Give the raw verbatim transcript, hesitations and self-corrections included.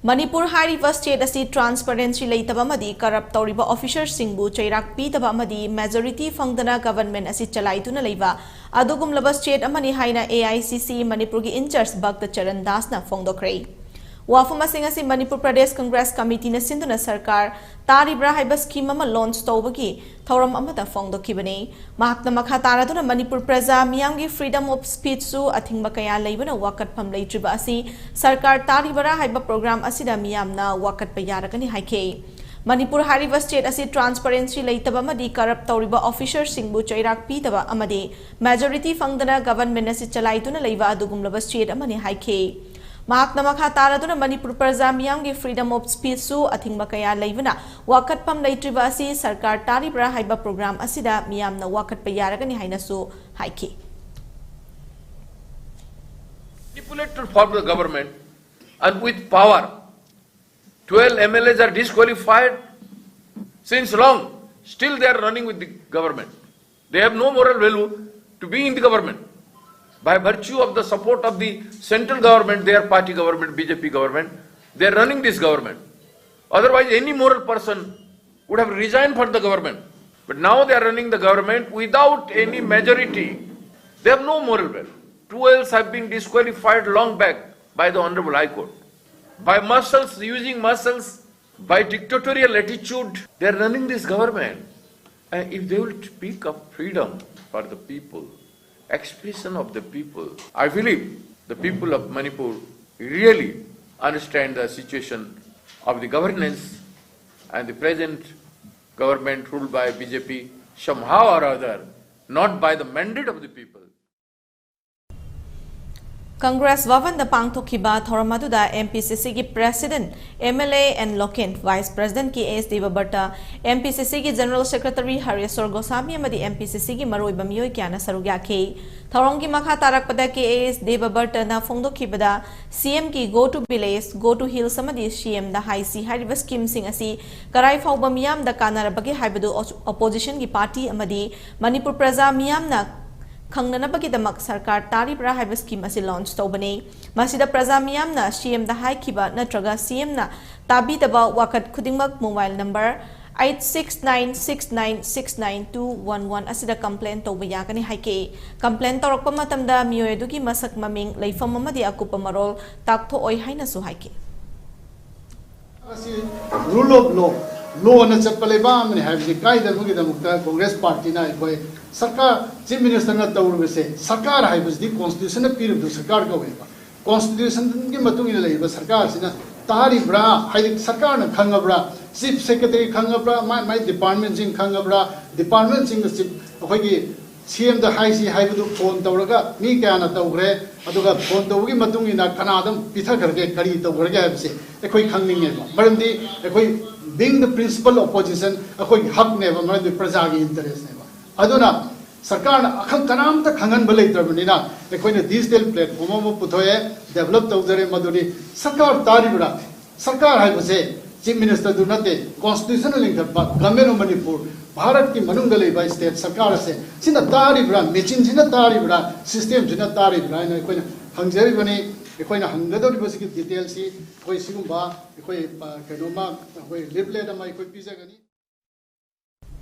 ꯃꯅꯤꯄꯨꯔ ꯍꯥꯏꯔꯤꯕ state ꯑꯁꯤ transparency ꯂꯩꯇꯕ ꯑꯃꯗꯤ corrupt ꯇꯧꯔꯤꯕ officerꯁꯤꯡꯕꯨ ꯆꯩꯔꯥꯛ ꯄꯤꯗꯕ ꯑꯃꯗꯤ majority ꯐꯪꯗꯅ government ꯑꯁꯤ ꯆꯂꯥꯏꯗꯨꯅ ꯂꯩꯕ ꯑꯗꯨꯒꯨꯝꯂꯕ state ꯑꯃꯅꯤ ꯍꯥꯏꯅ A I C C ꯃꯅꯤꯄꯨꯔꯒꯤ in-charge ꯚꯛꯇ ꯆꯔꯟ ꯗꯥꯁꯅ ꯐꯣꯡꯗꯣꯛꯈ꯭ꯔꯦ꯫ ꯋꯥꯐꯝꯁꯤꯡ ꯑꯁꯤ ꯃꯅꯤꯄꯨꯔ ꯄ꯭ꯔꯗꯦꯁ ꯀꯪꯒ꯭ꯔꯦꯁ ꯀꯃꯤꯇꯤꯅ ꯁꯤꯟꯗꯨꯅ ꯁꯔꯀꯥꯔ ꯇꯥꯔꯤꯕ꯭ꯔꯥ ꯍꯥꯏꯕ scheme ꯑꯃ launch ꯇꯧꯕꯒꯤ ꯊꯧꯔꯝ ꯑꯃꯗ ꯐꯣꯡꯗꯣꯛꯈꯤꯕꯅꯤ꯫ ꯃꯍꯥꯛꯅ ꯃꯈꯥ ꯇꯥꯔꯗꯨꯅ ꯃꯅꯤꯄꯨꯔ ꯄ꯭ꯔꯖꯥ ꯃꯤꯌꯥꯝꯒꯤ freedom of speechꯁꯨ ꯑꯊꯤꯡꯕ ꯀꯌꯥ ꯂꯩꯕꯅ ꯋꯥꯀꯠꯐꯝ ꯂꯩꯇ꯭ꯔꯤꯕ ꯑꯁꯤ ꯁꯔꯀꯥꯔ ꯇꯥꯔꯤꯕꯔꯥ ꯍꯥꯏꯕ program ꯑꯁꯤꯗ ꯃꯤꯌꯥꯝꯅ ꯋꯥꯀꯠꯄ ꯌꯥꯔꯒꯅꯤ ꯍꯥꯏꯈꯤ꯫ ꯃꯅꯤꯄꯨꯔ ꯍꯥꯏꯔꯤꯕ state ꯑꯁꯤ transparency ꯂꯩꯇꯕ ꯑꯃꯗꯤ corrupt ꯇꯧꯔꯤꯕ officerꯁꯤꯡꯕꯨ ꯆꯩꯔꯥꯛ ꯄꯤꯗꯕ ꯑꯃꯗꯤ majority ꯐꯪꯗꯅ government ꯑꯁꯤ ꯆꯂꯥꯏꯗꯨꯅ ꯂꯩꯕ ꯑꯗꯨꯒꯨꯝꯂꯕ state ꯑꯃꯅꯤ ꯍꯥꯏꯈꯤ꯫ ꯃꯍꯥꯛꯅ ꯃꯈꯥ ꯇꯥꯔꯗꯨꯅ ꯃꯅꯤꯄꯨꯔ ꯄ꯭ꯔꯖꯥ ꯃꯤꯌꯥꯝꯒꯤ freedom of speechꯁꯨ ꯑꯊꯤꯡꯕ ꯀꯌꯥ ꯂꯩꯕꯅ ꯋꯥꯀꯠꯐꯝ ꯂꯩꯇ꯭ꯔꯤꯕ ꯑꯁꯤ ꯁꯔꯀꯥꯔ ꯇꯥꯔꯤꯕ꯭ꯔꯥ ꯍꯥꯏꯕ program ꯑꯁꯤꯗ ꯃꯤꯌꯥꯝꯅ ꯋꯥꯀꯠꯄ ꯌꯥꯔꯒꯅꯤ ꯍꯥꯏꯅꯁꯨ ꯍꯥꯏꯈꯤ꯫ Manipulated for the government and with power. Twelve M L As are disqualified since long. Still they are running with the government. They have no moral value to be in the government. By virtue of the support of the central government, their party government, B J P government, they are running this government. Otherwise, any moral person would have resigned for the government. But now they are running the government without any majority. They have no moral value. Twelve have been disqualified long back by the Honorable High Court. By muscles, using muscles, by dictatorial attitude, they are running this government. And if they will speak of freedom for the people, expression of the people, I believe the people of Manipur really understand the situation of the governance and the present government ruled by B J P somehow or other, not by the mandate of the people. Congress Bhavanꯗ ꯄꯥꯡꯊꯣꯛꯈꯤꯕ ꯊꯧꯔꯝ ꯑꯗꯨꯗ M P C Cꯒꯤ President, M L A N Loken, Vice President K S Debbarma, M P C Cꯒꯤ General Secretary Hareswar Goswami ꯑꯃꯗꯤ M P C Cꯒꯤ ꯃꯔꯨꯑꯣꯏꯕ ꯃꯤꯑꯣꯏ ꯀꯌꯥꯅ ꯁꯔꯨꯛ ꯌꯥꯈꯤ꯫ ꯊꯧꯔꯝꯒꯤ ꯃꯈꯥ ꯇꯥꯔꯛꯄꯗ K S Debbarmaꯅ ꯐꯣꯡꯗꯣꯛꯈꯤꯕꯗ, C M ꯒꯤ Go to Village, Go to Hills ꯑꯃꯗꯤ C M ꯗ ꯍꯥꯏꯁꯤ ꯍꯥꯏꯔꯤꯕ schemeꯁꯤꯡ ꯑꯁꯤ ꯀꯔꯥꯏ ꯐꯥꯎꯕ ꯃꯤꯌꯥꯝꯗ ꯀꯥꯟꯅꯔꯕꯒꯦ ꯍꯥꯏꯕꯗꯨ oppositionꯒꯤ party ꯑꯃꯗꯤ ꯃꯅꯤꯄꯨꯔ ꯄ꯭ꯔꯖꯥ ꯃꯤꯌꯥꯝꯅ ꯈꯪꯅꯅꯕꯒꯤꯗꯃꯛ ꯁꯔꯀꯥꯔ ꯇꯥꯔꯤꯕ꯭ꯔꯥ ꯍꯥꯏꯕ ꯁ꯭ꯀꯤꯝ ꯑꯁꯤ ꯂꯣꯟꯆ ꯇꯧꯕꯅꯤ꯫ ꯃꯁꯤꯗ ꯄ꯭ꯔꯖꯥ ꯃꯤꯌꯥꯝꯅ ꯁꯤꯑꯦꯝꯗ ꯍꯥꯏꯈꯤꯕ ꯅꯠꯇ꯭ꯔꯒ ꯁꯤꯑꯦꯝꯅ ꯇꯥꯕꯤꯗꯕ ꯋꯥꯀꯠ ꯈꯨꯗꯤꯡꯃꯛ mobile number eight six nine six nine six nine two one one ꯑꯁꯤꯗ ꯀꯝꯄ꯭ꯂꯦꯟ ꯇꯧꯕ ꯌꯥꯒꯅꯤ ꯍꯥꯏꯈꯤ꯫ ꯀꯝꯄ꯭ꯂꯦꯟ ꯇꯧꯔꯛꯄ ꯃꯇꯝꯗ ꯃꯤꯑꯣꯏ ꯑꯗꯨꯒꯤ ꯃꯁꯛ ꯃꯃꯤꯡ, ꯂꯩꯐꯝ ꯑꯃꯗꯤ ꯑꯀꯨꯞꯄ ꯃꯔꯣꯜ ꯇꯥꯛꯊꯣꯛꯑꯣꯏ ꯍꯥꯏꯅꯁꯨ ꯍꯥꯏꯈꯤ꯫ ꯑꯁꯤ rule of law, ꯂꯣꯅ ꯆꯠꯄ ꯂꯩꯕꯥꯛ ꯑꯃꯅꯤ ꯍꯥꯏꯕꯁꯤ ꯀꯥꯏꯗꯅꯕꯒꯤꯗꯃꯛꯇ ꯀꯣꯡꯒ꯭ꯔꯦꯁ ꯄꯥꯔꯇꯤꯅ ꯑꯩꯈꯣꯏ ꯁꯔꯀꯥꯔ, ꯆꯤꯐ ꯃꯤꯅꯤꯁꯇꯔꯅ ꯇꯧꯔꯤꯕꯁꯦ, ꯁꯔꯀꯥꯔ ꯍꯥꯏꯕꯁꯤꯗꯤ ꯀꯣꯟꯁꯇꯤꯇ꯭ꯌꯨꯁꯟꯅ ꯄꯤꯔꯤꯕꯗꯨ ꯁꯔꯀꯥꯔ ꯀꯧꯋꯦꯕ꯫ ꯀꯣꯟꯁꯇꯤꯇ꯭ꯌꯨꯁꯟꯒꯤ ꯃꯇꯨꯡ ꯏꯟꯅ ꯂꯩꯔꯤꯕ ꯁꯔꯀꯥꯔꯁꯤꯅ ꯇꯥꯔꯤꯕ꯭ꯔꯥ, ꯍꯥꯏꯗꯤ ꯁꯔꯀꯥꯔꯅ ꯈꯪꯉꯕ꯭ꯔꯥ, ꯆꯤꯐ ꯁꯦꯀ꯭ꯔꯦꯇꯔꯤ ꯈꯪꯉꯕ꯭ꯔꯥ, ꯃꯥꯏ ꯃꯥꯏ ꯗꯤꯄꯥꯔꯠꯃꯦꯟꯁꯤꯡ ꯈꯪꯉꯕ꯭ꯔꯥ, ꯗꯤꯄꯥꯔꯠꯃꯦꯟꯁꯤꯡꯅ ꯆꯤꯐ ꯑꯩꯈꯣꯏꯒꯤ ꯁꯤꯑꯦꯝꯗ ꯍꯥꯏꯁꯤ ꯍꯥꯏꯕꯗꯨ ꯐꯣꯟ ꯇꯧꯔꯒ ꯃꯤ ꯀꯌꯥꯅ ꯇꯧꯈ꯭ꯔꯦ, ꯑꯗꯨꯒ ꯐꯣꯟ ꯇꯧꯕꯒꯤ ꯃꯇꯨꯡ ꯏꯟꯅ ꯀꯅꯥꯗ ꯄꯤꯊꯈ꯭ꯔꯒꯦ, ꯀꯔꯤ ꯇꯧꯈ꯭ꯔꯒꯦ ꯍꯥꯏꯕꯁꯦ ꯑꯩꯈꯣꯏ ꯈꯪꯅꯤꯡꯉꯦꯕ꯫ ꯃꯔꯝꯗꯤ ꯑꯩꯈꯣꯏ, being the principal opposition, ꯑꯩꯈꯣꯏꯒꯤ ꯍꯛꯅꯦꯕ, ꯃꯔꯝꯗꯤ ꯄ꯭ꯔꯖꯥꯒꯤ ꯏꯟꯇꯔꯦꯁꯅꯦꯕ꯫ ꯑꯗꯨꯅ ꯁꯔꯀꯥꯔꯅ ꯑꯈꯪ ꯀꯅꯥꯝꯇ ꯈꯪꯍꯟꯕ ꯂꯩꯇ꯭ꯔꯕꯅꯤꯅ ꯑꯩꯈꯣꯏꯅ ꯗꯤꯖꯤꯇꯦꯜ ꯄ꯭ꯂꯦꯠꯐꯣꯝ ꯑꯃ ꯄꯨꯊꯣꯛꯑꯦ, ꯗꯦꯕꯂꯞ ꯇꯧꯖꯔꯦ꯫ ꯃꯗꯨꯗꯤ ꯁꯔꯀꯥꯔ ꯇꯥꯔꯤꯕ꯭ꯔꯥ? ꯁꯔꯀꯥꯔ ꯍꯥꯏꯕꯁꯦ ꯆꯤꯐ ꯃꯤꯅꯤꯁꯇꯔꯗꯨ ꯅꯠꯇꯦ, ꯀꯣꯟꯁꯇꯤꯇ꯭ꯌꯨꯁꯟꯅ ꯂꯤꯡꯈꯠꯄ Government of Manipur, ꯚꯥꯔꯠꯀꯤ ꯃꯅꯨꯡꯗ ꯂꯩꯕ ꯁ꯭ꯇꯦꯠ ꯁꯔꯀꯥꯔ ꯑꯁꯦ ꯁꯤꯅ ꯇꯥꯔꯤꯕ꯭ꯔꯥ, ꯃꯦꯆꯤꯟꯁꯤꯅ ꯇꯥꯔꯤꯕ꯭ꯔꯥ, ꯁꯤꯁꯇꯦꯝꯁꯤꯅ ꯇꯥꯔꯤꯕ꯭ꯔꯥ ꯍꯥꯏꯅ ꯑꯩꯈꯣꯏꯅ ꯍꯪꯖꯔꯤꯕꯅꯤ꯫ ꯑꯩꯈꯣꯏꯅ ꯍꯪꯒꯗꯧꯔꯤꯕꯁꯤꯒꯤ ꯗꯤꯇꯦꯜꯁꯤ ꯑꯩꯈꯣꯏ ꯁꯤꯒꯨꯝꯕ ꯑꯩꯈꯣꯏ, ꯑ, ꯀꯩꯅꯣꯝꯃ ꯑꯩꯈꯣꯏ ꯂꯤꯐꯂꯦꯠ ꯑꯃ ꯑꯩꯈꯣꯏ ꯄꯤꯖꯒꯅꯤ꯫